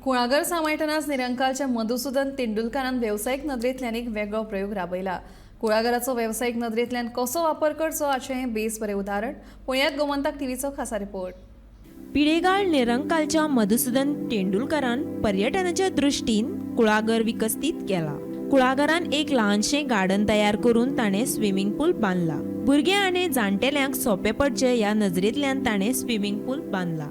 कुळागर सांबाळटनाच निरंकालच्या मधुसुदन तेंडुलकारान वेवसायीक नदरेंतल्यान एक वेगळो प्रयोग राबयला. कुळागराचो वेवसायीक नदरेंतल्यान कसो वापर करचो हाचें हें बेस बरें उदाहरण. पळयात गोमंतक टीव्हीचो खासा रिपोर्ट. पिळेगाळ निरंकालच्या मधुसुदन तेंडुलकरान पर्यटनाच्या दृश्टीन कुळागर विकसीत केला. कुळागरान एक ल्हानशें गार्डन तयार करून ताणें स्विमींग पूल बांदला. भुरगे आनी जाणटेल्यांक सोंपें पडचें ह्या नजरेंतल्यान ताणें स्विमींग पूल बांदला.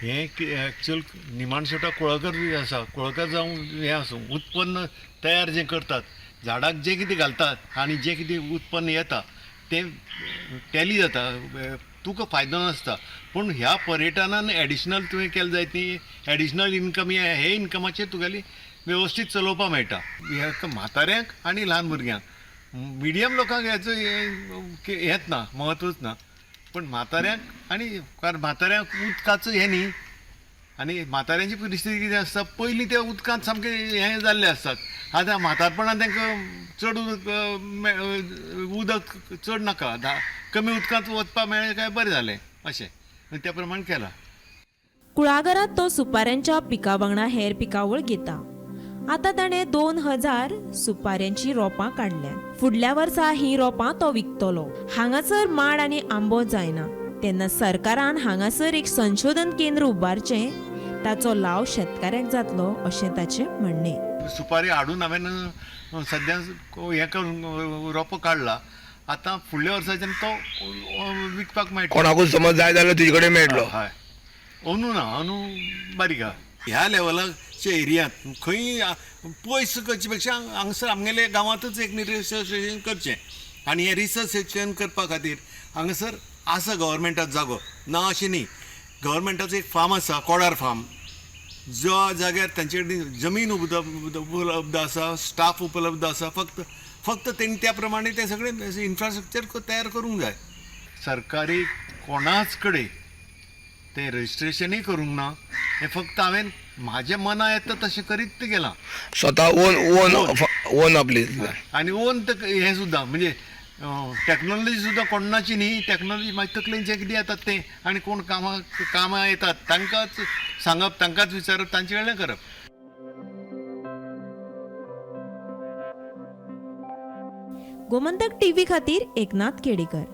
हें एक्चुअल निमाण शेवटा कुळागर जे आसा, कुळागर जावं हें आसूं, उत्पन्न तयार जें करतात, झाडाक जें कितें घालतात आनी जें कितें उत्पन्न येता तें टॅली जाता, तुका फायदो नासता. पूण ह्या पर्यटनान एडिशनल तुवें केलें जायत न्ही, एडिशनल इनकम हे इनकमाचेर तुगेली वेवस्थीत चलोवपाक मेळटा. ह्या म्हाताऱ्यांक आनी ल्हान भुरग्यांक, मिडियम लोकांक हेचो हेंच ना, म्हत्वच ना. पूण म्हाताऱ्यांक आनी कारण म्हाताऱ्यांक उदकाचो हें न्ही, आनी म्हाताऱ्यांची परिस्थिती कितें आसता, पयलीं त्या उदकांत सामकें हें जाल्लें आसतात. आतां म्हातारपणान तांकां चड उदक चड नाका, कमी उदकांत वचपाक मेळ्ळें काय बरें जालें अशें त्या प्रमाण केलां. कुळागरांत तो सुपाऱ्यांच्या पिका वांगडा हेर पिकावळ घेता. आतां ताणें 2000 सुपाऱ्यांची रोपां काडल्यांत. फुडल्या वर्सा हीं रोपां तो विकतलो. हांगासर माड आनी आंबो जायना तेन्ना सरकारान हांगासर एक संशोधन केंद्र उबारचें, ताचो लाव शेतकाऱ्यांक जातलो अशें ताचें म्हणणें. सुपारी हाडून हांवें सद्या हें करून रोपो काडला. आतां फुडल्या वर्साच्यान तो विकपाक मेळटा. कोणाकूच समज जाय जाल्यार तुजे कडेन मेळटलो. हय, अंदू ना, अंदू बारीक आहा. ह्या लेवलाच्या एरियांत खंय पयस करचे पेक्षा हांगासर आमगेले गांवांतूच एक रिसर्च स्टेशन करचें. आनी हें रिसर्च स्टेशन करपा खातीर हांगासर आसा गव्हर्मेंटाचो जागो, ना अशें न्ही. गव्हर्मेंटाचो एक फार्म आसा, कोडार फार्म, ज्या जाग्यार तांचे कडेन जमीन उपलब्ध आसा, स्टाफ उपलब्ध आसा. फक्त फक्त तेणी त्या प्रमाणे तें सगळें इन्फ्रास्ट्रक्चर तयार करूंक जाय. सरकारी कोणाच कडेन तें रजिस्ट्रेशनूय करूंक ना. हें फक्त हांवें म्हाज्या मना येता तशें करीत गेलां. स्वता ओन ओन ओन आपली आनी ओन हें सुद्दां म्हणजे टॅक्नोलॉजी सुद्दां कोणाची न्ही, टॅक्नोलॉजी म्हाजे तकलेन जें कितें येतात तें, आनी कोण कामां येतात तांकांच सांगप, तांकांच विचारप, तांचे कडल्यान करप. गोमंतक टीव्ही खातीर एकनाथ खेडेकर.